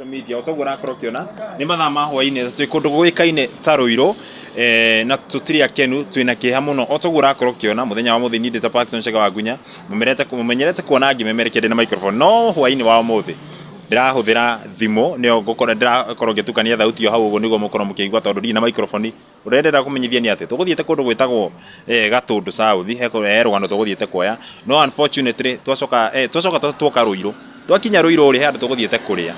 Media o toguo ũrakorwo ũkĩona nĩ mathaa ma hwainĩ twĩ kũndũ gũĩkaine ta Rũirũ na tũtirĩ akenu twĩna kĩeha mũno o toguo ũrakorwo ũkĩona mũthenya wa mũthĩ niĩ ndĩ ta Parkson Chege wa Ngunya mũmerete mũmenyerete kuona ngĩmemerekia ndĩ na microphone no hwainĩ wa ũmũthĩ ndĩrahũthĩra thimũ nĩyo ngũkorwo ndĩrakorwo ngĩtukania thauti o hau ũguo nĩguo mũkorwo mũkĩigua tondũ ndirĩ na microphone. Ũrĩa ndĩrenda kũmenyithia nĩ atĩ tũgũthiĩte kũndũ gwĩtagwo Gatũndũ South, he rũgano tũgũthiĩte kuoya, no unfortunately twacoka twacoka tuoka Rũirũ, twakinya Rũirũ rĩ, he handũ tũgũthiĩte kũrĩa,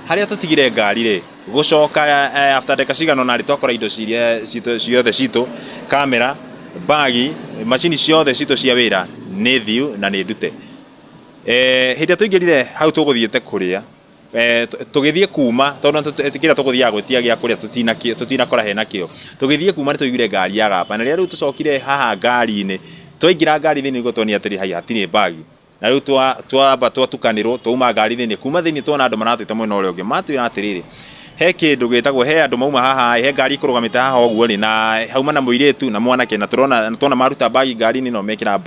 harĩa tũtigire ngari rĩ, gũcoka after ndagĩka cigana ũna rĩ, twakora indo ciria citũ ciothe citũ, camera, bag, macini ciothe citũ cia wĩra nĩ thiu na nĩ ndute. Hĩndĩ ĩrĩa tũingĩrire hau tũgũthiĩte kũrĩa, Tũgĩthiĩ kuma, tondũ kĩrĩa tũgũthiaga gwĩtia gĩa kũrĩa tũtinakora hena kĩo, tũgĩthiĩ kuma nĩ twaiguire ngari yagamba, na rĩrĩa rĩu tũcokire haha ngari-inĩ, twaingĩra ngari thĩinĩ nĩguo tuonire atĩrĩ haiya hatirĩ bag, na rĩu twamba twatukanĩrwo twauma ngari thĩinĩ, kuma thĩinĩ tuona andũ maratwĩta mwena ũrĩa ũngĩ, matwĩra atĩrĩrĩ, he kĩndũ gĩtagwo, he andũ mauma haha ĩ, he ngari ĩkũrũgamĩte haha ũguo rĩ, na hauma na mũirĩtu na mwanake, na tũrona tuona maruta bag ngari-inĩ ĩno mekĩra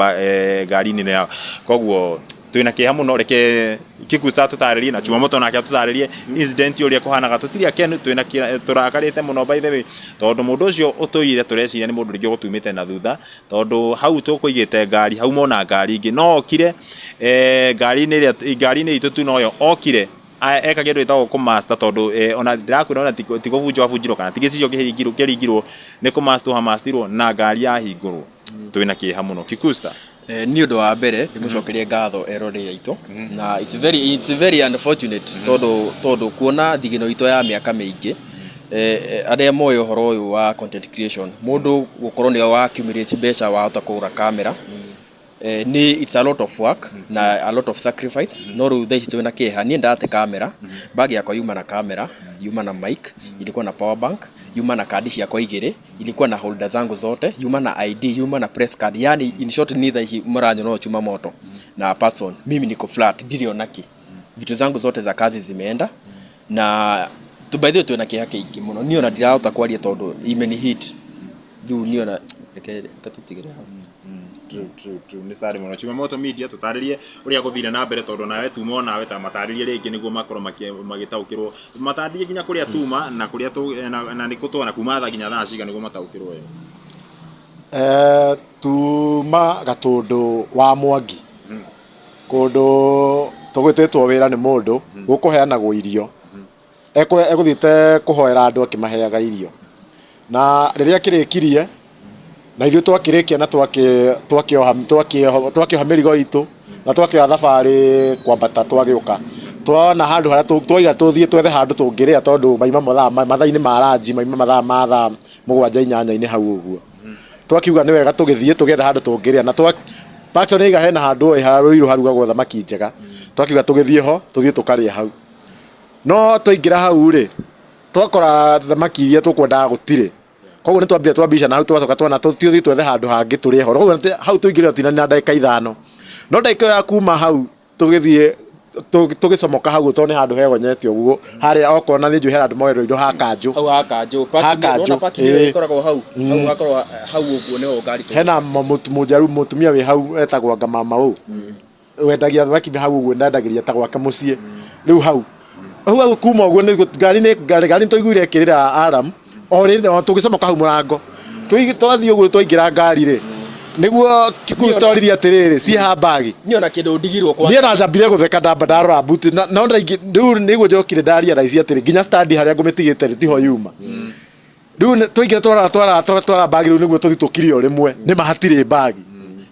ngari-inĩ ĩno yao, koguo twĩna kĩeha mũno reke Kikusa atũtarĩrie na Chumamoto nake atũtarĩrie incident ũrĩa kũhanaga tũtirĩ akenu twĩna tũrakarĩte mũno by the way tondũ mũndũ ũcio ũtũiyire tũreciria nĩ mũndũ rĩngĩ ũgũtumĩte na thutha tondũ hau tũkũigĩte ngari hauma ona ngari ingĩ no okire ngari-inĩ ĩrĩa ngari-inĩ itũ tu noyo okire eka kĩndũ gĩtagwo kũmaster tondũ ona ndĩrakwĩra ona ti kũbunjwo abunjirwo kana ti gĩcicio kĩringirwo nĩ kũmasterwo amastirwo na ngari yahingũrwo twĩna kĩeha mũno Kikusta. Niĩ ũndũ wa mbere ndĩmũcokerie ngatho eroreri aitũ na it's very unfortunate tondũ tondũ kuona thigino itũ ya mĩaka mĩingĩ arĩa moĩ ũhoro ũyũ wa content creation mũndũ gũkorwo nĩwe wa accumulate mbeca wahota kũgũra camera nĩ it's a lot of work na a lot of sacrifice no rĩu thaa ici twĩna kĩeha niĩ ndate camera bag yakwa yuma na camera yuma na mic ilikuwa na power bank yuma na kandi ciakwa igĩrĩ ilikuwa na holder zangu zote yuma na ID yuma na press card yani in short ni thaa ici mũranyona ũyũ chuma moto na person mimi niko flat ndirĩ ona kĩ vitu zangu zote za kazi zimeenda na by the way twĩna kĩeha kĩingĩ mũno niĩ ona ndirahota kwaria tondũ imeni hit rĩu niĩ ona reke tũtigĩre hau. True, true, true. Nĩ sari mũno. Chumamoto Media tũtarĩrie ũrĩa gũthire na mbere tondũ nawe tuma onawe ta matarĩrie rĩngĩ nĩguo makorwo magĩtaũkĩrwo. Matarĩrie nginya kũrĩa tuma na kũrĩa tũ, na nĩ kũ tuona kuma thaa nginya thaa cigana nĩguo mataũkĩrwo wega. Tuma Gatũndũ wa Mwangi kũndũ tũgwĩtĩtwo wĩra nĩ mũndũ gũkũheanagwo irio egũthiĩte kũhoera andũ akĩmaheaga irio na rĩrĩa akĩrĩkirie na ithuĩ twakĩrĩkia na twakĩoha mĩrigo itũ na twakĩoya thabarĩ kwambata twagĩũka twona handũ harĩa twaiga tũthiĩ twethe handũ tũngĩrĩa tondũ maima mathaa mathaa-inĩ ma ranji maima mathaa ma thaa mũgwanja inyanya-inĩ hau ũguo twakiuga nĩ wega tũgĩthiĩ tũgĩetha handũ tũngĩrĩa na twa Parkson aiga hena handũ ĩ Ruiru harugagwo thamaki njega twakiuga tũgĩthiĩ ho tũthiĩ tũkarĩe hau no twaingĩra hau rĩ twakora thamaki iria tũkwendaga gũtirĩ koguo nĩ twambire twambica na hau twacoka twona tũthiĩ twethe handũ hangĩ tũrĩe ho koguo hau tũingĩrire tina na ndagĩka ithano no ndagĩka ĩyo ya kuma hau tũgĩthiĩ tũgĩcomoka hau tondũ nĩ handũ hegonyete ũguo harĩa okorwo na nĩ njũĩ he handũ moerwo indo ha kanjũ hau ha kanjũ Ha kanjũ, parking ĩyo ĩĩ. ĩkoragwo hau hau hakorwo hau ũguo nĩho ngari hena mũjaru mũtumia wĩ hau etagwo anga mama ũ wendagia thamaki hau ũguo ndendagĩria ta gwake mũciĩ rĩu hau hau hau kuma ũguo nĩ ngari nĩ ngari ngari nĩ twaiguire ĩkĩrĩra alarm o rĩrĩ o tũgĩcomoka hau mũrango twathiĩ ũguo twaingĩra ngari rĩ nĩguo kikustoria atĩrĩrĩ ciĩ bagi niĩ ona kĩndũ ndigirwo kwa niĩ ona njambire gũtheka ndamba ndarora mbuti no ndaingĩ rĩu nĩguo njokire ndarealize atĩrĩ nginya stand harĩa ngũmĩtigĩte rĩ tiho yuma rĩu twaingĩra twara twara twara bagi rĩu nĩguo tũthiĩ tũkire o rĩmwe nĩ ma hatirĩ bagi.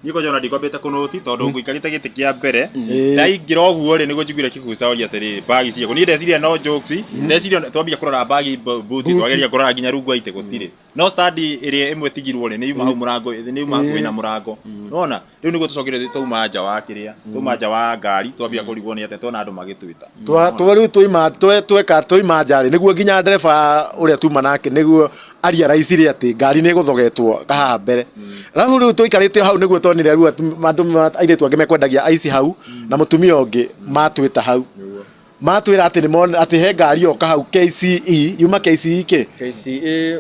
Niĩ kwanja ona ndikwambĩte kũnũti tondũ ngũikarĩte gĩtĩ kĩa mbere ndaingĩra ũguo rĩ nĩguo njiguire kĩguca oria atĩrĩrĩ bagi ciĩkũ niĩ ndeciria no jokes ndeciria twambia kũrora bagi buti twageria kũrora nginya rungu wa itĩ gũtirĩ no stand ĩrĩa ĩmwe ĩtigirwo rĩ nĩ yuma hau mũrango nĩ yuma hakuhĩ na mũrango nĩwona Rĩu nĩguo tũcokire twauma nja wa kĩrĩa, twauma nja wa ngari twambia kũrigwo nĩ atĩa tuona andũ magĩtwĩta. Twa twa rĩu twaima twe tweka twaima nja rĩ nĩguo nginya ndereba ũrĩa tuma nake nĩguo arealize atĩ ngari nĩ ĩgũthogetwo haha mbere. Arabu rĩu tũikarĩte hau nĩguo tuonire rĩu andũ airĩtu angĩ mekwendagia ice hau na mũtumia ũngĩ matwĩta hau. Matwĩra atĩ nĩ atĩ he ngari yoka hau KCE yuma KCE kĩ? KCE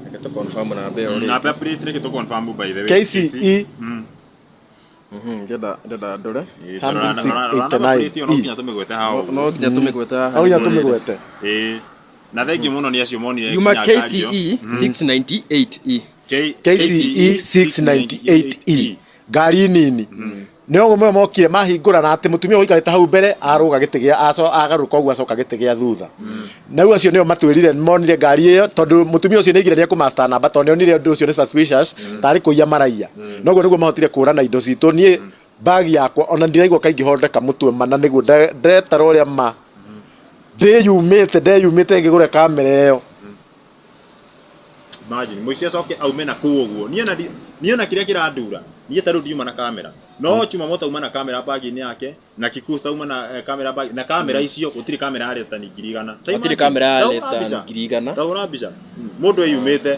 reke tũ confirm namba ĩyo rĩngĩ. Namba ya plate reke tũ confirm by the way. KCE. Ndĩrenda ndĩrenda ndore. Something 689 No nginya tũmĩgwete haha ũguo. No nginya tũmĩgwete haha. No nginya tũmĩgwete. Ĩĩ. Na thengiũ mũno nĩ acio monire Yuma nginya ngari ĩyo. KCE 698E. KCE 698E ngari nini nĩ ũguo mwe mokire mahingũra na atĩ mũtumia ũikarĩte hau mbere arũga gĩtĩ gĩa aco agarũrũka ũguo acoka gĩtĩ gĩa thutha na rĩu acio nĩo matwĩrire monire ngari ĩyo tondũ mũtumia ũcio nĩaigire nĩekũmaster namba tondũ nĩonire ũndũ ũcio nĩ suspicious tarĩ kũiya maraiya noguo nĩguo mahotire kũra na indo citũ. Niĩ bag yakwa ona ndiraigua kaingĩhondeka mũtwe mana nĩguo ndetara ũrĩa ma ndĩyumĩte ndeyumĩte ngĩgũre kamera ĩyo. Imagine mũici acoke aume na kũu ũguo. Niĩ ona niĩ ona kĩrĩa kĩrandura, niĩ ta rĩu ndiuma na kamera, no Chuma Moto auma na kamera bag-inĩ yake, na Kikusta auma na kamera bag, na kamera icio gũtirĩ kamera ya less than 100,000. Ta Hatirĩ imagine, kamera ya ta hũra less than mbica. 100,000. Ta hũra mbica. Mũndũ eyumĩte,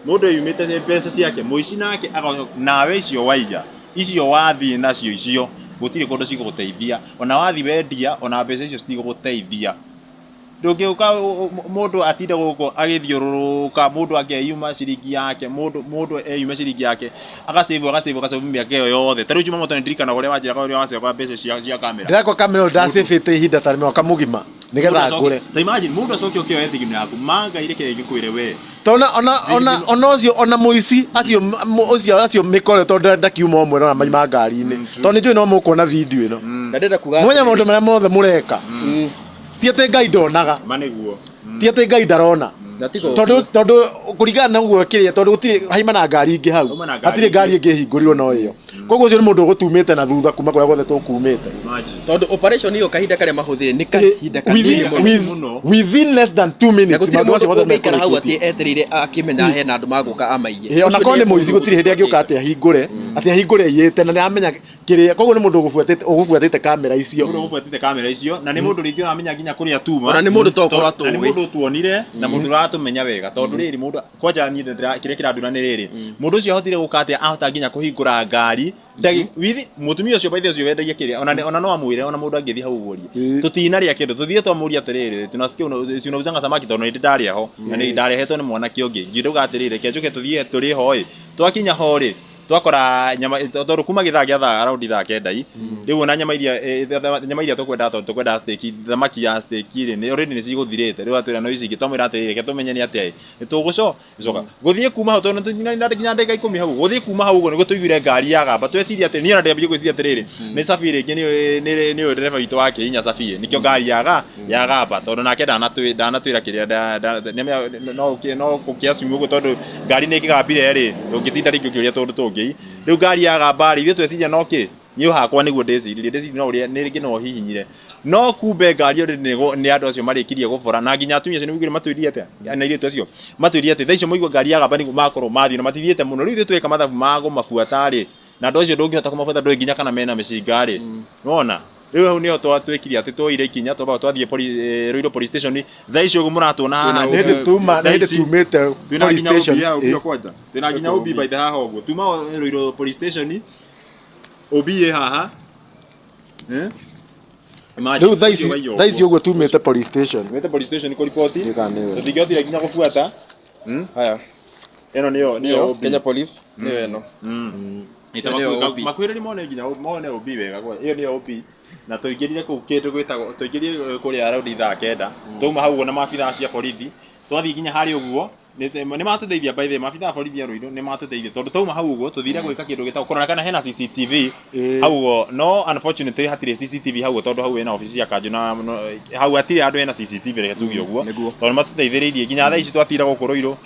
mũndũ eyumĩte mbeca ciake, mũici nake agoka nawe icio waiya, icio wathiĩ nacio icio gũtirĩ kũndũ cigũgũteithia, ona wathiĩ wendia ona mbeca icio citigũgũteithia. Ndũngĩũka mũndũ atinde gũkũ agĩthiũrũrũka, mũndũ akeyuma ciringi yake, mũndũ eyume ciringi yake, agacĩbu agacĩbu agacĩbu mĩaka ĩyo yothe. Ta rĩu Jumamoto nĩ ndirikanaga ũrĩa wanjĩraga ũrĩa wacĩbaga mbeca cia kamera. Ndĩrakwa kamera ĩyo ndacĩbĩte ihinda ta mwaka mũgima nĩgetha ngũre. Ta imagine mũndũ acoke oke oe thigino yaku, ma Ngai reke ngĩkwĩre we. Tona ona ona ũcio ona mũici acio ũcio acio mĩkore tondũ ndakiuma ũmwe na maima ngari-inĩ tondũ nĩ njũĩ no mũkuona video ĩno. Na ndĩrenda kuga Mwenye maũndũ marĩa mothe mũreka. Ti atĩ Ngai ndonaga. Ma nĩguo. Ti atĩ Ngai ndarona. Na tiga Tondũ tondũ kũringana na ũguo kĩrĩa tondũ gũtirĩ haima na ngari ingĩ hau. Hauma na ngari Hatirĩ ngari ĩngĩ ĩhingũrirwo no ĩyo. Koguo ũcio nĩ mũndũ ũgũtumĩte na thutha kuma kũrĩa guothe tũkumĩte. Imagine. Tondũ operation ĩyo kahinda karĩa mahũthĩre nĩ kahinda kanini Within, mũno. Mũno. within less than 2 Na minutes gũtirĩ maũndũ mũndũ macio mothe ũngĩikara hau mekũrĩkĩtio. atĩ etereire akĩmenya hena andũ magũka amaiye. Ĩĩ, ona korwo nĩ mũici gũtirĩ hĩndĩ angĩũka atĩ ahingũre atĩ ahingũre aiyĩte na nĩ amenya kĩrĩa koguo nĩ mũndũ ũgũbuatĩte kamera icio. Mũndũ ũgũbuatĩte kamera icio na nĩ mũndũ rĩngĩ ũramenya nginya kũrĩa tuma. Ona nĩ mũndũ to ũkorwo Na nĩ atũĩ. mũndũ tuonire na mũndũ ũratũmenya wega tondũ rĩrĩ mũndũ kwanja niĩ kĩrĩa kĩrandura nĩ rĩrĩ mũndũ ũcio ahotire gũka atĩa ahota nginya kũhingũra ngari withi mũtumia ũcio baithe ũcio wendagia kĩrĩa ona ona no amwĩre ona mũndũ angĩthiĩ hau ũguo tũtinarĩa kĩndũ tũthiĩ twamũria atĩrĩrĩ tunasikia si unauzanga samaki tondũ nĩ ndarĩa ho na nĩ ndarehetwo nĩ mwanake ũngĩ ngiuga atĩrĩrĩ reke njũke tũthiĩ tũrĩe ho ĩ twakinya ho rĩ twakora nyama tondũ kuma gĩthaa gĩa thaa around thaa kenda i rĩu ona nyama iria nyama iria tũkwendaga tondũ tũkwendaga steak thamaki ya steak rĩ nĩ already nĩ cigũthirĩte rĩu atwĩra no ici ingĩ twamwĩra atĩrĩrĩ reke tũmenye nĩ atĩa ĩ nĩ tũgũco coka gũthiĩ kuma hau tondũ nĩ nginya ndagĩka 10 hau gũthiĩ kuma hau ũguo nĩguo tũiguire ngari yagamba tweciria atĩ niĩ ona ndĩambia gwĩciria atĩrĩrĩ nĩ Sabi rĩngĩ nĩ nĩ ũyũ ndereba witũ wa kĩhinya Sabi nĩkĩo ngari yagamba tondũ nake ndanatwĩra kĩrĩa no gũkĩacumu ũguo tondũ ngari nĩ ĩkĩgambire rĩ ndũngĩtinda rĩngĩ ũkĩũria tũndũ tũngĩ rĩu ngari yagamba rĩ ithuĩ tweciria no kĩ niĩ hakwa nĩguo ndĩciririe ndĩciririe no ũrĩa nĩ rĩngĩ no ũhihinyire no kumbe ngari already nĩ andũ acio marĩkirie gũbora na nginya atumia acio nĩguo matwĩrire atĩa na airĩtu acio matwĩrire atĩ thaa icio maigua ngari yagamba nĩguo makorwo mathiĩ na matithiĩte mũno rĩu ithuĩ tweka mathabu ma kũmabuata rĩ na andũ acio ndũngĩhota kũmabuata ndũĩ nginya kana mena mĩcinga rĩ nĩwona rĩu hau nĩho twatwĩkire atĩ twoire ikinya twamba twathiĩ Ruiru police station thaa icio ũguo mũratuona haha Nĩ hĩndĩ tuma nĩ hĩndĩ tumĩte twĩna police nginya station. OB hau ũguo kwanja twĩna nginya OB by the haha ũguo tuma Ruiru police station OB ĩ haha. Rĩu thaa ici ũguo tumĩte police station. Tumĩte police station kũriboti Ndiũĩ tũtingĩhotire nginya gũbuata. Haya. Ĩno nĩyo nĩyo OB. Kenya Police nĩyo ĩno. Makwĩrĩri mone nginya mone OB wega kwa ĩyo nĩyo OB na tũingĩrire kũu kĩndũ gwĩtagwo tũingĩrire kũrĩa around thaa kenda twauma hau ũguo na maabithaa cia borithi twathiĩ nginya harĩa ũguo nĩ matũteithia by the way maabithaa a borithi a Ruiru nĩ matũteithia tondũ twauma hau ũguo tũthire gwĩka kĩndũ gĩtagwo kũrora kana hena CCTV hau ũguo no unfortunately hatirĩ CCTV hau ũguo tondũ hau hena obici cia kanjũ na hau hatirĩ handũ hena CCTV reke tuge ũguo tondũ matũteithĩrĩirie nginya thaa ici twatinda gũkũ Ruiru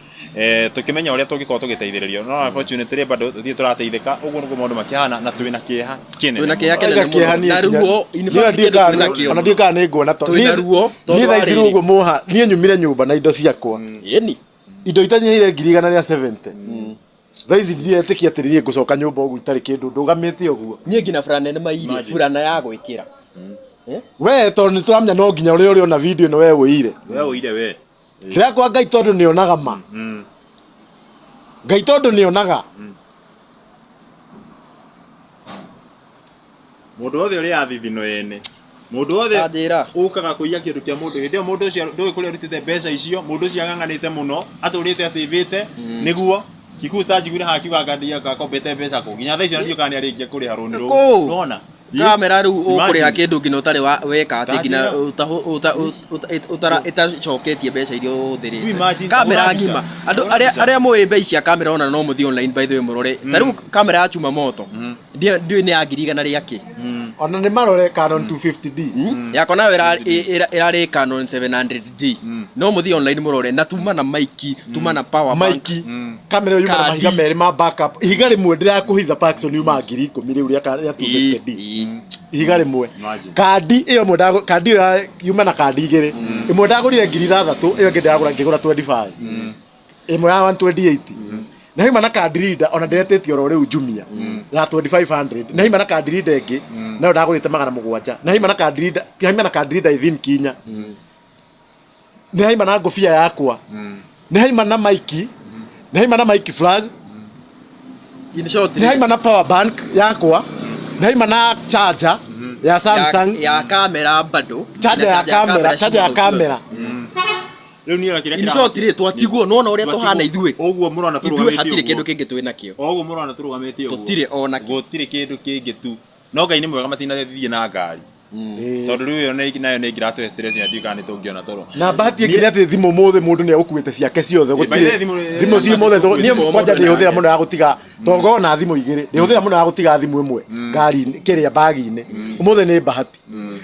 tũkĩmenya ũrĩa tũngĩkorwo tũgĩteithĩrĩrio no unfortunately bado tũtirĩ tũrateithĩka ũguo nĩguo maũndũ makĩhana na twĩna kĩeha kĩnene Twĩna kĩeha mũno. kĩnene mũno. Na ruo, in fact, kĩndũ twĩna kĩo. Ona ndiũĩ kana nĩ nguona to Twĩna ruo, tondũ niĩ thaa ici wa rĩu rĩrĩ. ũguo mũha niĩ nyumire nyũmba na indo ciakwa Ĩni. indo itanyihĩire 170,000 thaa ici ndiretĩkia atĩ niĩ ngũcoka nyũmba ũguo itarĩ kĩndũ ndũgamĩte ũguo. Niĩ nginya burana nĩ maire burana ya gwĩkĩra. We tondũ nĩ tũramenya no nginya ũrĩa ũrĩona video ĩno we ũire. We ũire we. Ndĩrakwa Ngai tondũ nĩonaga ma. Ngai tondũ nĩonaga. Mũndũ wothe ũrĩa thithino ene mũndũ wothe Anjĩra. ũkaga kũiya kĩndũ kĩa mũndũ hĩndĩ ĩyo mũndũ ũcio ndũĩ kũrĩa arutĩte mbeca icio mũndũ ũcio ang'ang'anĩte mũno atũrĩte acĩvĩte nĩguo Kikuyu njiguire haha akiuga anga ngakombete mbeca kũ nginya thaa icio ndiũ kana nĩarĩkia kũrĩha rũni rũu. Kũ? Nĩwona? Kamera rĩu ũkũrĩha Imagine. kĩndũ nginya ũtarĩ weka atĩ nginya Ndajĩra. ĩtacoketie mbeca iria You imagine, ũhũthĩrĩte. Kamera hũra mbica. ng'ima. Andũ Hũra arĩa mbica. arĩa moĩ mbei cia kamera ona no mũthiĩ online by the way mũrore. Ta rĩu kamera ya chuma moto. Ndiũĩ nĩ ya 100,000 rĩa kĩ. Ona nĩ marore Canon 250D. Yakwa nayo ĩrarĩ Canon 700D. No mũthiĩ online mũrore na tuma na mic, tuma na power bank. Maiki kamera ĩyo yuma na Kandi. mahiga merĩ ma backup. Ihiga rĩmwe ndĩrakũhitha Parkson yuma 10,000 rĩu rĩa 250D. Ihiga rĩmwe. Imagine. Kandi ĩyo ĩmwe kandi ĩyo yuma na kandi igĩrĩ. Ĩmwe ndagũrire 6,000, ĩyo ĩngĩ ndĩragũra ngĩgũra 25. Ĩmwe ya 128. Na yuma na kandi reader ona ndĩretĩtie oro rĩu Jumia ya 2500. Na yuma na kandi reader ĩngĩ nayo ndagũrĩte 700. Na yuma na kandi reader, yuma na kandi reader ithin kinya. Nĩ haima na ngũbia yakwa. Nĩ haima na maiki. Nĩ haima na mic flag. In short, Nĩ haima na power bank yakwa. Nĩ haima na charger ya Samsung. ya kamera bado. Charger ya kamera, charger ya kamera. Rĩu niĩ ona kĩrĩa In kĩra- short rĩ twatigwo nona ũrĩa tũhana ithuĩ. Ũguo mũrona Ithuĩ tũrũgamĩte hatirĩ ũguo. kĩndũ kĩngĩ twĩ nakĩo. O ũguo mũrona tũrũgamĩte ũguo. Tũtirĩ ona kĩ. Gũtirĩ kĩndũ kĩngĩ tu. No Ngai nĩ mwega matinathiĩ na ngari. Tondũ rĩu ĩyo nayo nĩ ĩngĩratũhe stress na ndiũĩ kana nĩ tũngĩona toro. Na bahati ĩngĩ nĩ atĩ thimũ mũthĩ mũndũ nĩ egũkuĩte ciake ciothe. By the way, Gũtirĩ thimũ- thimũ ci mũthĩ niĩ Thimũ kwanja mũndũ ndĩhũthĩra nake. mũno ya gũtiga tondũ na thimũ igĩrĩ ndĩhũthĩra mũno ya gũtiga thimũ ĩmwe ngari-inĩ kĩrĩa bagi-inĩ. Ũmũthĩ nĩ bahati.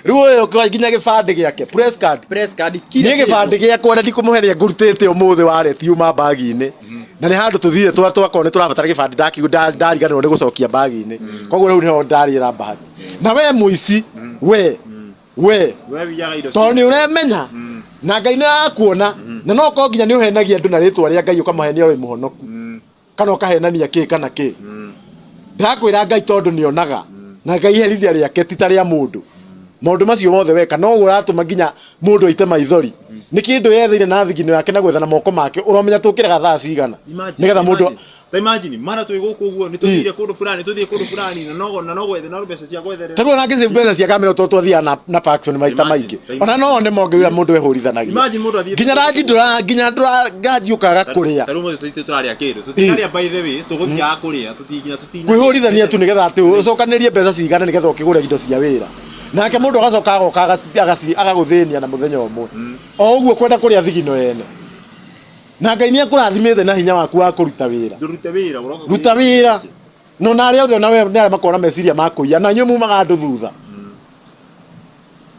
Rĩu ũyũ nginya gĩbandĩ gĩake press card. Press card kila Niĩ gĩbandĩ gĩakwa na ndikũmũheria ngũrutĩte ũmũthĩ wareti yuma bagi-inĩ. Na nĩ handũ tũthire twakorwo nĩ tũrabatara gĩbandĩ ndariganĩrwo nĩ gũcokia bagi-inĩ. Koguo rĩu nĩho ndarĩra bahati. Na we mũici, we we We wiyaga indo tondũ nĩ ũremenya na Ngai nĩ arakuona na no korwo nginya nĩ ũhenagia andũ na rĩtwa rĩa Ngai ũkamahenia ũrĩ mũhonoku kana ũkahenania kĩ kana kĩ. Ndĩrakwĩra Ngai tondũ nĩ onaga na Ngai iherithia rĩake ti ta rĩa mũndũ. Maũndũ macio mothe weka noguo ũratũma nginya mũndũ aite maithori. Nĩ kĩndũ yetheire na thigino yake na gwetha na moko make ũramenya tũkĩraga thaa cigana nĩgetha mũndũ Ta imagine mara twĩ gũkũ ũguo nĩ tũthire kũndũ fulani tũthiĩ kũndũ fulani na no na no gwethe no mbeca cia gwetherera. tarĩu ona ngĩsave mbeca cia kamera tondũ twathiaga na Parkson maita Imagine, maingĩ imagine. ona no one mongeura mũndũ ehũrithanagia. Imagine mũndũ athiĩte Nginya ranji ndũra nginya ndũra ranji ũkaga kũrĩa. Ta rĩu ũmũthĩ tũthiĩte tũrarĩa kĩndũ. Tũtinarĩa by the way tũgũthiaga kũrĩa tũtinginya tũtina. Kwĩhũrithania tu nĩgetha atĩ ũcokanĩrie mbeca cigana nĩgetha ũkĩgũre indo cia wĩra. Nake mũndũ agacoka agoka agagũthĩnia na mũthenya ũmwe. O ũguo kwenda kũrĩa thigino ene. Na Ngai nĩ akũrathimĩte na hinya waku wa kũruta wĩra. Ndũrute wĩra ũroka. Ruta wĩra. No na arĩa othe ona we nĩ arĩa makoragwo na meciria ma kũiya na inyuĩ mumaga andũ thutha.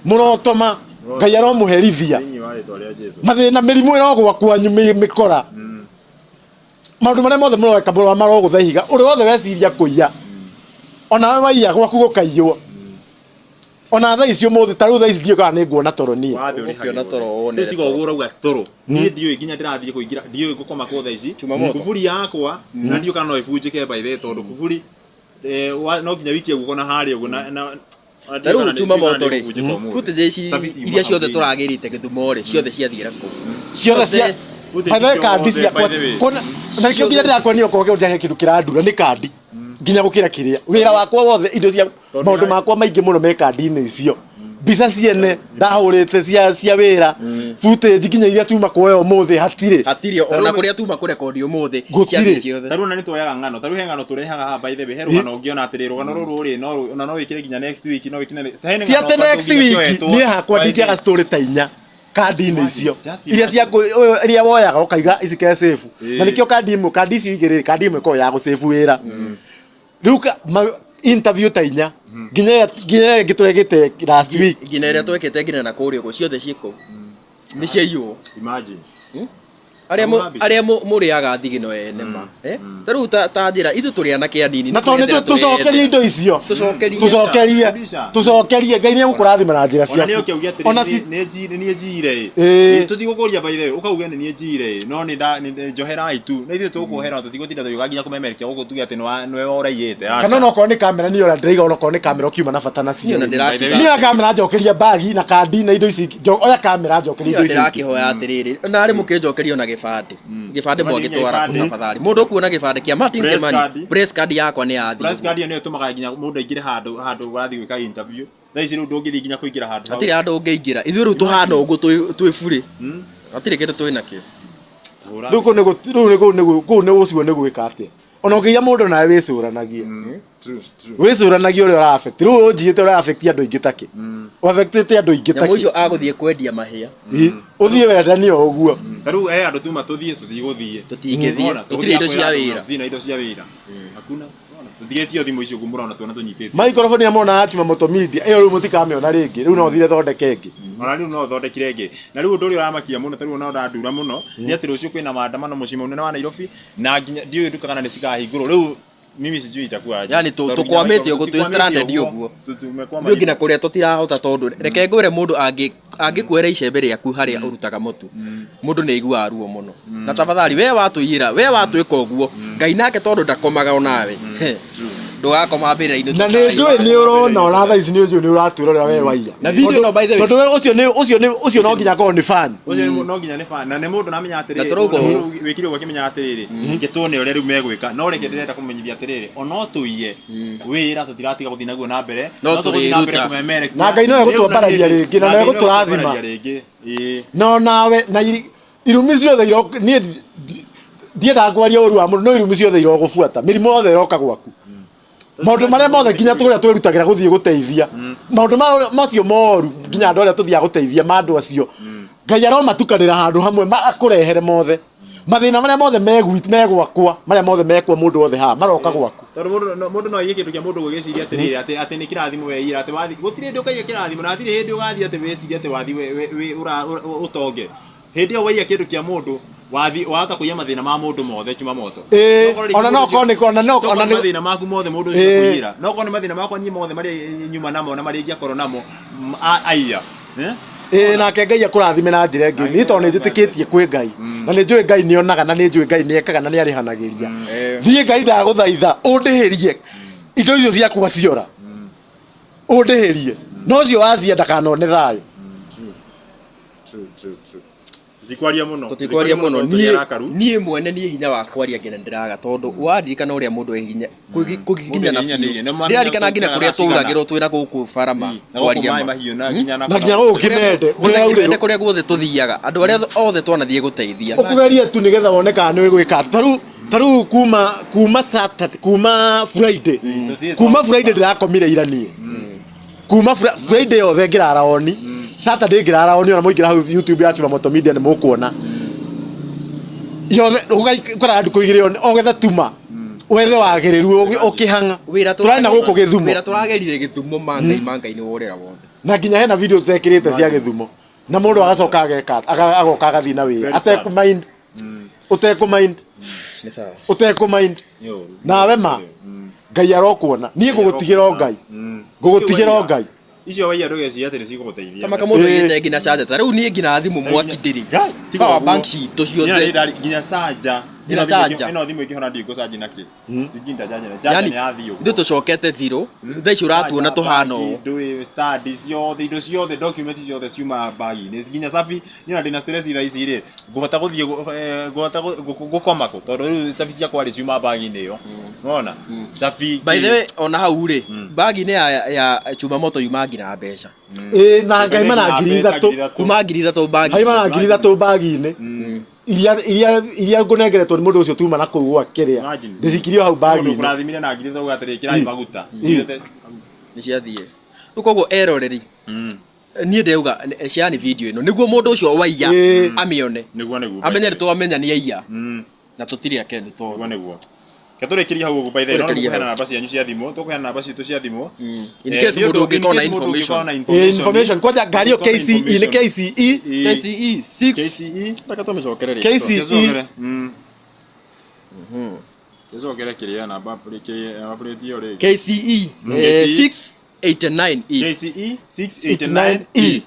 Mũrotoma Ngai aromũherithia. Thĩinĩ wa rĩtwa rĩa Jesu. Mathĩna mĩrimũ ĩrogwa kwanyu mĩkora. Maũndũ marĩa mothe mũroeka marogũtha ihiga. Ũrĩa wothe weciria kũiya. Ona we waiya gwaku gũkaiywo. Ona thaa ici ũmũthĩ ta rĩu thaa ici ndiũĩ kana nĩ nguona toro niĩ. Wathe ũrĩhagĩrwo. Ũkĩona toro wone Rĩu tiga ũguo ũrauga toro. Niĩ ndiũĩ nginya ndĩrathiĩ kũingĩra ndiũĩ ngũkoma kũ thaa ici. Chuma moto. Kuburi yakwa na ndiũĩ kana no ĩbunjĩke by the way tondũ kuburi no nginya wikie guoko na harĩa ũguo na Ta rĩu chuma moto rĩ footage ici iria ciothe tũragĩrĩte Gĩthumo rĩ ciothe ciathiĩra kũu. Ciothe cia Footage by the way ciothe, kandi ciakwa by the way. kuona na nĩkĩo nginya ndĩrakuonia okorwo kĩũnja he kĩndũ kĩrandura nĩ kandi nginya gũkĩra kĩrĩa wĩra wakwa wothe indo cia maũndũ makwa maingĩ mũno me kandi-inĩ icio. Mbica ciene ndahũrĩte cia wĩra footage nginya iria tuma kuoya ũmũthĩ hatirĩ. Hatirĩ ona kũrĩa tuma kũrekondi ũmũthĩ Gũtirĩ. ciathiĩ ciothe. Ta rĩu ona nĩ tuoyaga ng'ano ta rĩu he ng'ano tũrehaga haha by the way he rũgano ũngĩona atĩrĩ rũgano rũrũ rĩ no ona no wĩkĩre nginya next week no wĩkĩre he Ti ng'ano atĩ next nginya week cioetwo. niĩ hakwa By the ndingĩaga way. story ta inya kandi-inĩ icio Just iria cia iria woyaga ũkaiga ici ke safe. Na Ĩĩ. nĩkĩo kandi ĩmwe kandi icio igĩrĩ kandi ĩmwe ĩkoragwo ya gũsave wĩra. Rĩu interview ta inya nginya nginya ĩngĩ tũrekĩte last week. Nginya ĩrĩa twekĩte nginya na kũrĩa ũguo ciothe ciĩ kũu. Nĩ ciaiywo. Imagine. Arĩa Ahũra mbica. arĩa mũrĩaga thigino ene ma. Ta rĩu ta njĩra ithuĩ tũrĩ anake anini. Na tondũ nĩ tũcokerie indo icio. Tũcokerie. Tũcokerie. Mbica. Tũcokerie Ngai nĩ egũkũrathima na njĩra Ona nĩ ciaku. ũke uge atĩrĩ, Ona ci nĩ niĩ njiire ĩ. Ĩĩ. Tũtigũkũria by the way, ũkauga nĩ niĩ njiire ĩ, no nĩ njoherai tu. Na ithuĩ tũgũkuohera tũtigũtinda tũgĩũka nginya kũmemerekia gũkũ tuge atĩ nĩwe ũraiyĩte. Aca. Kana onokorwo nĩ kamera niĩ ona ndĩraiga onokorwo nĩ kamera ũkiuma na bata nacio. Niĩ ona ndĩrakiuga Niĩ oya kamera njokeria bagi na kandi na indo ici oya kamera njokeria indo ici ingĩ. Ndĩrakĩhoya atĩrĩrĩ narĩ mũkĩnjokeria ona gĩbandĩ. Gĩbandĩ mwangĩtwara Gĩbandĩ. tafadhali. Mũndũ ũkuona gĩbandĩ kĩa Martin Press Kimani card. press card yakwa nĩ yathiĩ. Press card ĩyo nĩyo ĩtũmaga nginya mũndũ aingĩre handũ handũ ũrathiĩ gwĩka interview. Thaa ici rĩu ndũngĩthiĩ nginya kũingĩra handũ hau. Hatirĩ handũ ũngĩingĩra. Ithuĩ rĩu tũhana ũguo twĩ burĩ. Hatirĩ kĩndũ twĩ nakĩo. Rĩu kũu nĩ rĩu nĩ kũu nĩ kũu nĩ ũcio nĩ gwĩka atĩa? Ona ũkĩiya mũndũ nawe wĩcũranagie. True, true. Wĩcũranagie ũrĩa ũra affect. Rĩu ũnjiyĩte ũra affect andũ aingĩ takĩ. Affectĩte andũ aingĩ Nyamũ takĩ. icio agũthiĩ kwendia mahĩa. Ĩ, Ũthiĩ wendanie o ũguo. Ta rĩu he andũ tuma tũthiĩ tũtigũthiĩ. Tũtingĩthiĩ. Ũrona, Tũtirĩ indo cia tũgũthiĩ wĩra. Tũthiĩ na indo cia wĩra. Hakuna. Ũrona, Tũtigĩtio thimũ icio ũguo mũrona tuona tũnyitĩte. Microphone ya mona ya Chumamoto Media ĩyo rĩu mũtikamĩona rĩngĩ. Rĩu no thire thondeke ĩngĩ. Ona rĩu no thondekire ĩngĩ. Na rĩu ũndũ ũrĩa ũramakia mũno ta rĩu ona ũrandura mũno nĩ atĩ rũciũ kwĩna maandamano mũciĩ mũnene wa Nairobi na nginya ndiũĩ nduka kana nĩ cikahingũrwo. Rĩu mimi sijui itakuwa aje. Yani Tondũ tũkwamĩte nginya ũguo, twĩ tũkwamĩte stranded ũguo. Tumekwama Rĩu nginya kũrĩa tũtirahota tondũ reke ngwĩre mũndũ angĩkuoera icembe rĩaku harĩa ũrutaga mũtu mũndũ nĩ aiguaga ruo mũno na tafadhali we watũiyĩra we watwĩka ũguo Ngai nake tondũ ndakomaga onawe ndũgakoma mbĩrĩra-inĩ Na nĩ njũĩ nĩ ũrona ona thaa ici nĩ njũĩ nĩ ũratwĩrorera we waiya. Na video ĩno, by the way. Tondũ we ũcio nĩ ũcio nĩ ũcio no nginya akorwo nĩ fan. Ũcio nĩ no nginya nĩ fan na nĩ mũndũ namenya atĩrĩrĩ Na tũrauga mũndũ ũũ. wĩkire ũguo akĩmenya atĩrĩrĩ reke tuone ũrĩa rĩu megwĩka no reke ndĩrenda kũmenyithia atĩrĩrĩ ona tũiye wĩra tũtiratiga gũthiĩ naguo na mbere No tũgũthiĩ na mbere tũrĩruta. kũmemerekia Na Ngai no egũtwambararia rĩngĩ, na no Ngai no egũtũrathima. egũtwambararia rĩngĩ ĩĩ No nawe na irumi ciothe iro niĩ ndiendaga kwaria ũru wa mũndũ no irumi ciothe irogũbuata mĩrimũ yothe ĩroka gwaku maũndũ marĩa mothe nginya tũrĩa twĩrutagĩra gũthiĩ gũteithia maũndũ macio moru nginya andũ arĩa tũthiaga gũteithia ma andũ acio Ngai aromatukanĩra handũ hamwe akũrehere mothe mathĩna marĩa mothe megwakwa marĩa mothe mekwa mũndũ wothe haha maroka gwaku tondũ mũndũ no aiye kĩndũ kĩa mũndũ gwĩciria atĩrĩrĩ atĩ nĩ kĩrathimo weiyĩra atĩ wathi gũtirĩ hĩndĩ ũkaiya kĩrathimo na hatirĩ hĩndĩ ũgathiĩ atĩ wĩcirie atĩ wathi ũtonge hĩndĩ ĩyo waiya kĩndũ kĩa mũndũ wathi wahota kũiya mathĩna ma mũndũ mothe Chumamoto Ĩĩ, ona no korwo nĩ- ona no- ona nĩ nĩ- mathĩna maku mothe mũndũ ũcio Ĩĩ. kũiyĩra no korwo nĩ mathĩna makwa niĩ mothe marĩa nyuma namo na marĩa ingĩakorwo namo aiya Eh? Ĩĩ nake Ngai akũrathime na njĩra ĩngĩ niĩ tondũ nĩ njĩtĩkĩtie kwĩ Ngai na nĩ njũĩ Ngai nĩ onaga na nĩ njũĩ Ngai nĩ ekaga na nĩ arĩhanagĩria niĩ Ngai ndagũthaitha ũndĩhĩrie indo icio ciakwa ciora ũndĩhĩrie no ũcio wacia ndakanone thayũ True, true, true. Tũtikwaria mũno. Tũtikwaria mũno. Tũtirĩ Niĩ arakaru. niĩ mwene niĩ hinya wa kwaria nginya ndĩraga tondũ waririkana ũrĩa mũndũ e hinya kũgiginyana Mũndũ biũ. ehinyanirie. Nĩ mamenya Ndĩraririkana nginya kũkĩra kũrĩa thaa cigana. twauragĩrwo twĩna gũkũ barama Na gũkũ kwaria maĩ ma. mahiũ na nginya Na nginya gũkũ Kĩmende, Kũrĩa kũrĩa Kĩmende aurĩrwo. kũrĩa guothe tũthiaga andũ arĩa othe twanathiĩ gũteithia. Ũkũgeria tu nĩgetha wone kana nĩ gwĩka atĩa. Tarĩu tarĩu kuma kuma Saturday kuma Friday kuma Friday ndĩrakomire ira niĩ kuma Friday yothe ngĩrara oni Saturday ngĩrara oni ona mũingĩra hau YouTube ya Chumamoto Media nĩ mũkuona yothe ũgaikara ndukũ igĩrĩ oni ogetha tuma wethe wagĩrĩru ũkĩhang'a Wĩra tũrarĩ na gũkũ Gĩthumo Wĩra tũragerire Gĩthumo ma Ngai ma Ngai nĩ worĩra wothe. na nginya hena video tutekĩrĩte cia Gĩthumo na mũndũ agacoka ageka agoka agathiĩ na wĩra Very sad. atekũ mind ũtekũ mind Nĩ sawa. ũtekũ mind nawe ma Ngai arokuona niĩ ngũgũtigĩra o Ngai ngũgũtigĩra o Ngai Icio waiya ndũgeciria atĩ nĩ cigũgũteithia. Sama kamũndũ Ĩĩ. oigĩte nginya charger ta rĩu niĩ nginya thimũ mwaki ndĩrĩ. Ngai, tiga Power ũguo. bank citũ Niĩ ciothe. nginya charger. Nginya Ĩno thimũ charger. ĩno thimũ ĩngĩhona ndiũĩ ngũcanji nakĩ. Sijui nitachaji na charger Yani nĩ yathiĩ ũguo. ithuĩ tũcokete thirũ thaa ici ũratuona tũhana ũũ. Ndũĩ stand ciothe indo ciothe document ciothe ciuma bag-inĩ nginya cabi niĩ ona ndĩna stress thaa ici rĩ ngũhota gũthiĩ ngũhota gũkoma kũ tondũ rĩu cabi ciakwa rĩ ciuma bag-inĩ ĩyo nĩwona cabi By the way ona hau rĩ bag-inĩ ya Chumamoto yuma nginya mbeca. Ĩĩ na ngaima na 3,000 Kuma 3,000 bag. haima na 3,000 bag-inĩ iria iria iria ngũnengeretwo nĩ mũndũ ũcio tuma na kũu gwa kĩrĩa Imagine. ndĩcikirio hau Mũndũ bag-inĩ ũkũrathimire na 3,000 uga atĩrĩ ĩkĩrai maguta Ciothe. Nĩ ciathiĩ. Rĩu koguo eroreri niĩ ndĩrauga share video ĩno nĩguo mũndũ ũcio waiya Ĩĩ. amĩone Nĩguo nĩguo amenye nĩ twamenya nĩ aiya na tũtirĩ akenu tondũ nĩguo nĩguo Ke tũrĩkĩrie hau ũguo by the way no Tũrĩkĩrie nĩmũkũheana hau. namba cianyu cia thimũ tũkũheana namba citũ cia thimũ In case nĩ mũndũ ũndũ- ũngĩkorwo na in case mũndũ ũngĩkorwo na information. Ĩĩ, information kwanja ngari ĩyo Ũngĩkorwo na KCE nĩ information. KCE Ĩĩ. KCE 6 KCE reke tũmĩcokere rĩngĩ. KCE Gĩcokere. Gĩcokere kĩrĩa namba kĩrĩa namba plate ĩyo rĩngĩ. KCE KCE. 689E KCE 689 89E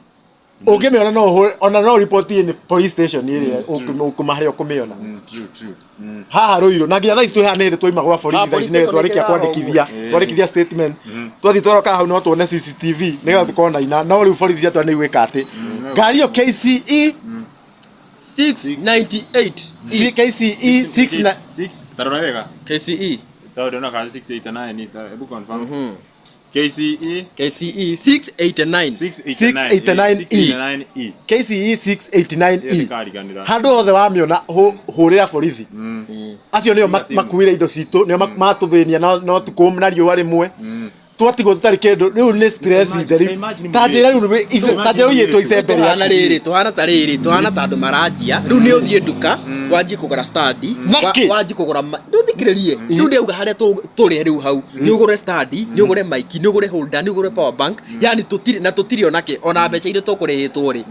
ũngĩmĩona no ũhũre ona no report in police station ĩrĩa ũkũma harĩa ũkũmĩona True, true. haha Ruiru na nginya thaa ici twĩ haha nĩ hĩndĩ twaima gwa borithi Ah, thaa ici police nĩ station twarĩkia ĩkĩra kwandĩkithia twarĩkithia statement twathiĩ twaroka hau no tuone CCTV nĩgetha tũkorwo na ina no rĩu borithi ciatwa nĩ igwĩka atĩ ngari ĩyo KCE 698 KCE 6 na 6 tarora wega. KCE Tondũ ndona kana 689 hebu confirm. KCE KCE 689 689E. 689E. KCE Ĩyo 689E ndĩkariganĩra. handũ hothe wamĩona hũrĩra borithi acio nĩo Simu. makuire indo citũ nĩo matũthĩnia na ũtukũ na riũa rĩmwe twatigwo tũtarĩ kĩndũ rĩu nĩ stress Imagine- theri imagine ta njĩra rĩu ta njĩra ũiyĩtwo icembe Tũhana rĩaku rĩrĩ tũhana ta rĩrĩ tũhana ta andũ maranjia rĩu nĩ ũthiĩ nduka wanjie kũgũra standi Nĩkĩ? wanjie kũgũra rĩu thikĩrĩrie rĩu ndĩauga harĩa tũrĩ rĩu hau nĩ ũgũre standi nĩ ũgũre maiki nĩ ũgũre holder nĩ ũgũre power bank yani tũtirĩ na tũtirĩ onake ona mbeca iria tũkũrĩhĩtwo rĩ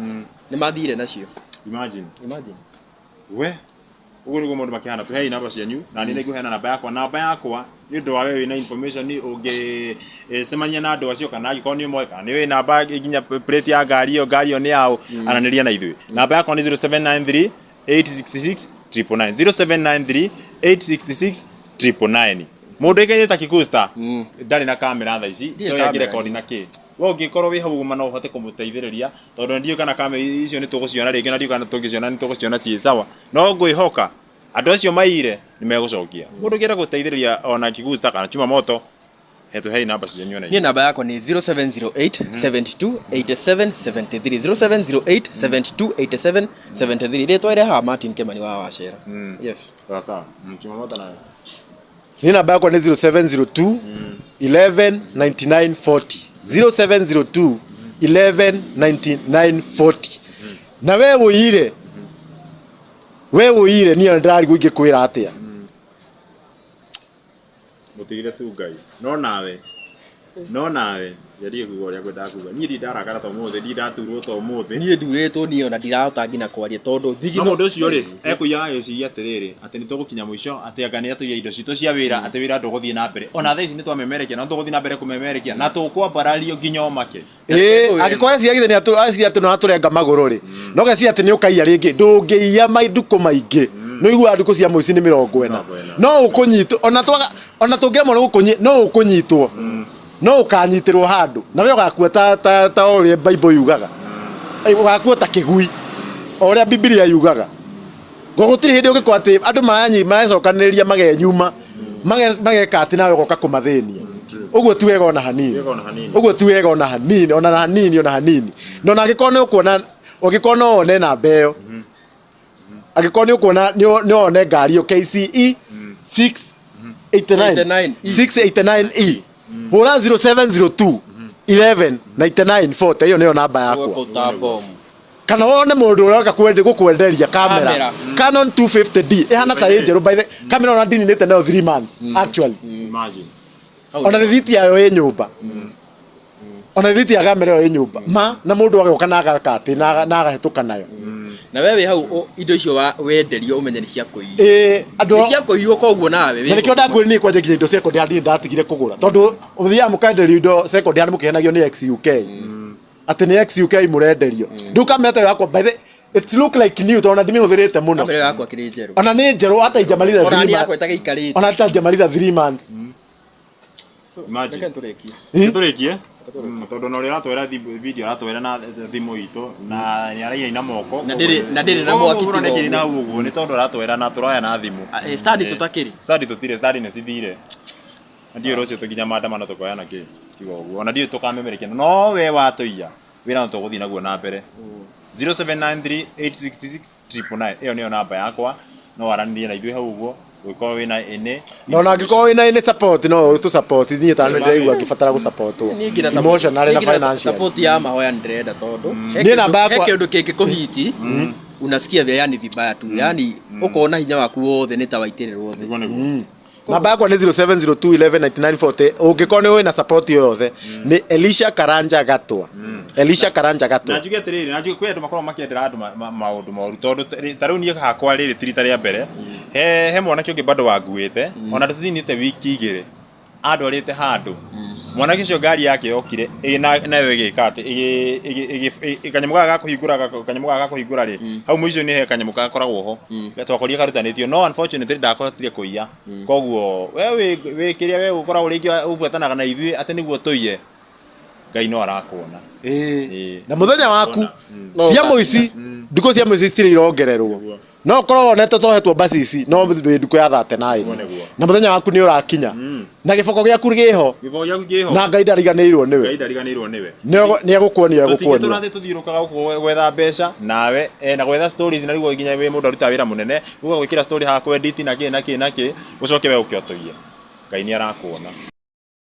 nĩ mathire nacio. Imagine. Imagine. We ũguo nĩguo maũndũ makĩhana. Tũhei namba cianyu na niĩ nĩngũheana namba yakwa. Namba yakwa nĩ ũndũ wa we wĩna information ũngĩcemania na andũ acio, kana angĩkorwo nĩ ũmoĩ, kana nĩ wĩ namba nginya plate ya ngari ĩyo, ngari ĩyo nĩ yaũ, aranĩria na ithuĩ. Namba yakwa nĩ 0793 866 999, 0793 866 999. Mũndũ ĩkaine ta Kikusta ndarĩ na kamera thaa ici. Ndirĩ No kamera. angĩrekondi na kĩ, we ũngĩkorwo wĩ hau ũguo no ũhote kũmũteithĩrĩria, tondũ ndiũĩ kana kamera icio nĩ tũgũciona rĩngĩ, na ndiũĩ kana tũngĩciona nĩ tũgũciona ciĩ sawa. No ngwĩhoka andũ acio maire nĩ megũcokia. Mũndũ ũngĩenda gũteithĩrĩria ona Kigusta kana Chuma Moto, he tũhei namba cianyu ona Niĩ namba yakwa nĩ 0708 72 87 73, 0708 72 87 73. Rĩtwa rĩrehaga Martin Kimani wa Wacera. Yes. Sawa sawa. Chuma Moto nayo. Niĩ namba yakwa nĩ 0702 11 99 40, 0702 11 99 40. Na we ũire, we ũire, niĩ ndĩrarigwo ingĩkwĩra atĩa. Mũtigire tu Ngai. No nawe ngerie kuga ũrĩa ngwendaga kuga. Niĩ ndi ndarakara ta ũmũthĩ, ndi ndaturwo ta ũmũthĩ. Niĩ ndurĩtwo, niĩ ona ndirahota nginya kwaria tondũ No thigino. mũndũ ũcio rĩ, ekũiyaga agĩciria atĩrĩrĩ, atĩ nĩ tũgũkinya mũico, atĩ anga nĩ atũiya indo citũ cia wĩra, atĩ wĩra ndũgũthiĩ na mbere. Ona thaa ici nĩ twamemerekia, na tũgũthiĩ na mbere kũmemerekia, na tũkwambarario nginya ũmake. Ĩĩ, angĩkorwo eciria githĩ nĩ eciria atĩ no atũrenga magũrũ rĩ, no geciria atĩ nĩ ũkaiya rĩngĩ. Ndũngĩiya maindukũ maingĩ, nĩ ũiguaga ndukũ cia mũici nĩ 40. 40. No ũkũnyitwo ona twaga, ona tũngĩremwo nĩ gũkũnyi, no ũkũnyitwo, no ũkanyitĩrwo handũ na we ũgakua ta ũrĩa Bible yugaga. Ũgakua ta kĩgui o ũrĩa Bibilia yugaga. Ngo gũtirĩ hĩndĩ ũngĩkorwo atĩ andũ maranyi marecokanĩrĩria magenyuma mageka atĩ nawe ũgoka kũmathĩnia. Ũguo ti wega ona hanini. Wega ona hanini. Ũguo ti wega ona hanini, ona hanini, ona hanini. Na ona angĩkorwo nĩ ũkuona, ũngĩkorwo no wone namba ĩyo, angĩkorwo nĩ ũkuona nĩ wone ngari ĩyo KCE 689 89 E. 689 E, hũra 0702 11 99 40. Ĩyo nĩyo namba yakwa. Gũta bomu. Kana wone mũndũ ũroka gũkwenderia kamera. Kamera. Canon 250D ĩhana ta ĩ njerũ. By the kamera, ona ndininĩte nayo 3 months actually. Imagine. Ona rĩthiti yayo ĩ nyũmba, ona rĩthiti ya kamera ĩyo ĩ nyũmba ma, na mũndũ agoka na agaka atĩ na agahĩtũka nayo. Na we wĩ hau indo icio wenderio ũmenye nĩ cia kũiywo. Ĩĩ, andũ Nĩ cia kũiywo, koguo nawe na nĩkĩo ndakwĩra niĩ kwanja nginya indo second hand ndatigire kũgũra, tondũ ũthiaga mũkenderio indo second hand mũkĩhenagio nĩ XUK atĩ nĩ XUK mũrenderio. Rĩu kamera ta ĩyo yakwa, by the it look like new, tondũ ona ndimĩhũthĩrĩte mũno. Kamera ĩyo yakwa kĩrĩ njerũ. Ona nĩ njerũ hata ijamaliza Ona 3 niĩ months. yakwa ĩtagĩikarĩte. Ona hata ijamaliza 3 months. Imagine. Reke tũrĩkie. Tũrĩkie. Tondũ na ũrĩa aratwĩra video aratwĩra na thimũ itũ na nĩ araina na moko. Na ndĩrĩ na mwaki. Tiga tiga na ũguo nĩ tondũ aratwĩra na tũroya na thimũ. Ah, stand tũtakĩrĩ. Stadi tũtirĩ, stadi nĩ cithire. Na ndiũĩ rũciũ tũkinya maandamano tũkoya na kĩ, tiga ũguo. Ona ndiũĩ tũkamemerekia, no we watũiya wĩra no tũgũthiĩ naguo na mbere. 0793 866 999, ĩyo nĩyo namba yakwa. No waranĩrie na ithuĩ hau ũguo ũngĩkorwo wĩna ĩnĩ. Na ona angĩkorwo wĩna any support, no tũ support. Niĩ ta ndĩraigua ngĩbatara gũsupportwo Niĩ nginya emotionally na niĩ nginya financially. support ya mahoya ndĩrenda, tondũ he Niĩ namba he yakwa- kĩndũ kĩngĩkũhiti unasikia vya yani vibaya tu, yani ũkona hinya waku wothe nĩ ta waitĩrĩrwo thĩ. Nĩguo nĩguo. Namba yakwa nĩ 0702 11 99 40. Ũngĩkorwo nĩ wĩna support yothe, nĩ Elisha Karanja Gatwa, Elisha Karanja Na Gatwa. njuge atĩrĩrĩ, na njuge kwĩ andũ makoragwo makĩendera andũ maũndũ moru, tondũ ta rĩu niĩ hakwa rĩrĩ ti rita rĩa mbere. He mwanake ũngĩ bado wanguĩte, ona tũthiinĩte wiki 2 andwarĩte handũ. Mwanake ũcio ngari yake yokire nayo ĩgĩka atĩ kanyamũ gaka ga kũhingũra, kanyamũ gaka ga kũhingũra rĩ, hau mũico-inĩ he kanyamũ gakoragwo ho twakorire karutanĩtio, no unfortunately ndakũhotire kũiya. Koguo we wĩ kĩrĩa we ũkoragwo rĩngĩ ũbuatanaga na ithuĩ atĩ nĩguo tũiye. Ngai no arakuona. Ĩĩ. Na mũthenya waku cia mũici, ndukũ cia mũici citirĩ irongererwo. No ũkorwo wonete tohetwo mbacici, no wĩ ndukũ ya 39. Nĩguo. Na mũthenya waku nĩ ũrakinya na gĩboko gĩaku gĩho. Gĩboko gĩaku kĩho. Na Ngai ndariganĩirwo nĩwe. Ngai ndariganĩirwo nĩwe. Nĩ egũkuonia, tũtingĩ egũkuonia. Tũrathiĩ tũthiũrũrũkaga gũkũ gwetha mbeca nawe na gwetha stories, na rĩu nginya wĩ mũndũ arutaga wĩra mũnene uga gwĩkĩra story haha, kwedit na kĩ na kĩ na kĩ, ũcoke we ũke ũtũiye. Ngai nĩ arakuona.